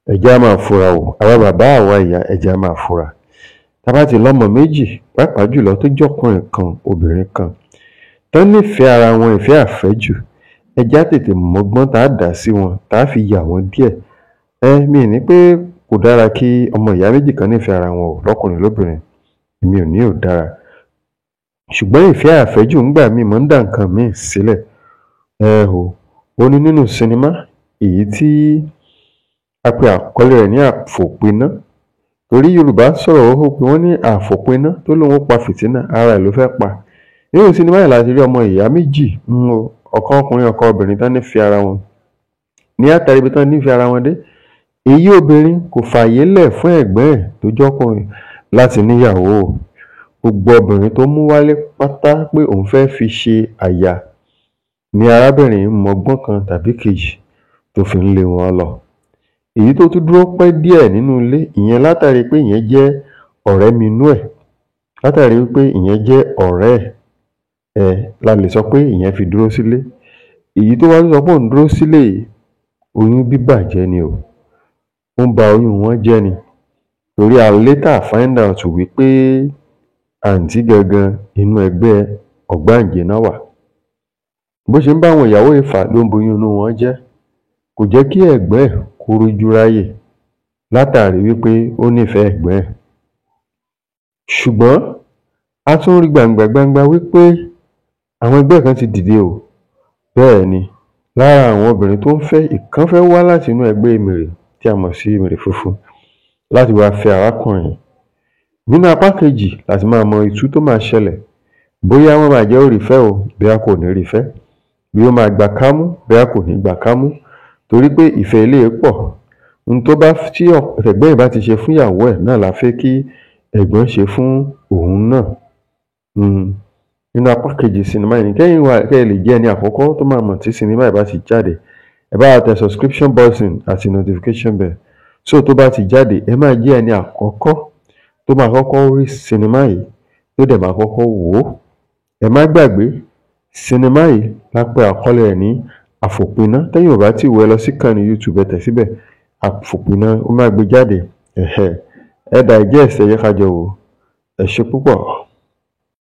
Ẹ jẹ́ á máa fura o. Àwa bàbá, àwa ìyá, ẹ jẹ́ á máa fura. Tá a bá ti lọ́mọ méjì, pàápàá jùlọ tó jọ́kùnrin kan, obìnrin kan, tán nífẹ̀ẹ́ ara wọn ìfẹ́ àfẹ́jù, ẹ jẹ́ á tètè mọgbọ́n tá a dá sí wọn, tá a fi yà wọ́n díẹ̀. Mi ì ní pé kò dára kí ọmọ ìyá méjì kan nífẹ̀ẹ́ ara wọn o, lọ́kùnrin lóbìnrin, èmi ò ní ò dára. Ṣùgbọ́n ìfẹ́ àfẹ́jù ńgbà míì máa ń dá nǹkan míì sílẹ̀. Ó ní nínú sinimá èyí tí a pe àkọlé rẹ̀ ní Àfòpiná, torí Yorùbá sọ̀rọ̀ ó pé wọ́n ní àfòpiná tó lóun ó pa fìtínà, ara ẹ̀ ló fẹ́ pa. Nínú sinimá yìí la ti rí ọmọ ìyá méjì, ọ̀kan ọkùnrin, ọ̀kan obìnrin, tán nífẹ̀ẹ́ ara wọn. Ní àtàrí ibi tán nífẹ̀ẹ́ ara wọn dé, èyí obìnrin kò fààyè lẹ̀ fún ẹ̀gbọ́n ẹ̀ tó jọ́kùnrin láti níyàwó o. Gbogbo obìnrin tó mú wálé pátá pé òun fẹ́ fi ṣe aya ni arábìnrin yìí mọgbọ́n kan tàbí kejì tó fi ń lé wọn lọ. Èyí tó tún dúró pẹ́ díẹ̀ nínú ilé, ìyẹn látàrí pé ìyẹn jẹ́ ọ̀rẹ́ minú ẹ̀, látàrí wípé ìyẹn jẹ́ ọ̀rẹ́ ẹ̀, la lè sọ pé ìyẹn fi dúró sílé. Èyí tó wá sọ pé òun dúró sílé yìí, oyún bíbàjẹ́ ni o. Ó ń ba oyún wọn jẹ́ ni. Torí a later find out wípé àǹtí gangan inú ẹgbẹ́ ọ̀gbáǹjẹ náà wà. Bó ṣe ń bá àwọn ìyàwó yìí fà ló ń boyún inú wọn jẹ́. Kò jẹ́ kí ẹ̀gbọ́n ẹ̀ kó rójú ráyè látàrí wípé ó nífẹ̀ẹ́ ẹ̀gbọ́n ẹ̀. Ṣùgbọ́n a tún rí gbàǹgbà gbangba wípé àwọn ẹgbẹ́ kan ti dìde o. Bẹ́ẹ̀ ni, lára àwọn obìnrin tó ń fẹ́, ìkan fẹ́ wá láti inú ẹgbẹ́ Emèrè tí a mọ̀ sí Emèrè funfun láti wá fẹ́ arákùnrin yìí. Nínú apá kejì láti máa mọ ìtú tó máa ṣẹlẹ̀, bóyá wọ́n máa jẹ́ ó rí fẹ́ o, bóyá kò ní rí fẹ́, bí ó máa gba kámú, bóyá kò ní gba kámú, torí pé ìfẹ́ ilé pọ̀. Ohun tó bá tí ẹ̀gbọ́n ẹ̀ bá ti ṣe fún ìyàwó ẹ̀ náà la fẹ́ kí ẹ̀gbọ́n ṣe fún òun náà. Nínú apá kejì sinimá yìí, kẹ́yìn wá kẹ́ ẹ lè jẹ́ ẹni àkọ́kọ́ tó máa mọ̀ tí sinimá yìí bá ti jáde, ẹ bá wa tẹ subscription button àti notification bell. So tó bá ti jáde, ẹ máa jẹ́ ẹni àkọ́kọ́ tó máa kọ́kọ́ rí sinimá yìí, tó dẹ̀ máa kọ́kọ́ wò ó. Ẹ má gbàgbé, sinimá yìí la pe àkọlé rẹ̀ ní Àfòpiná. Tẹ́yìn ò bá tí wò, ẹ lọ sí ìkànnì YouTube, ẹ tẹ̀ síbẹ̀, Àfòpiná, ó máa gbé jáde. Ẹ digest, ẹ jẹ́ ká jọ wò ó. Ẹ ṣé púpọ̀.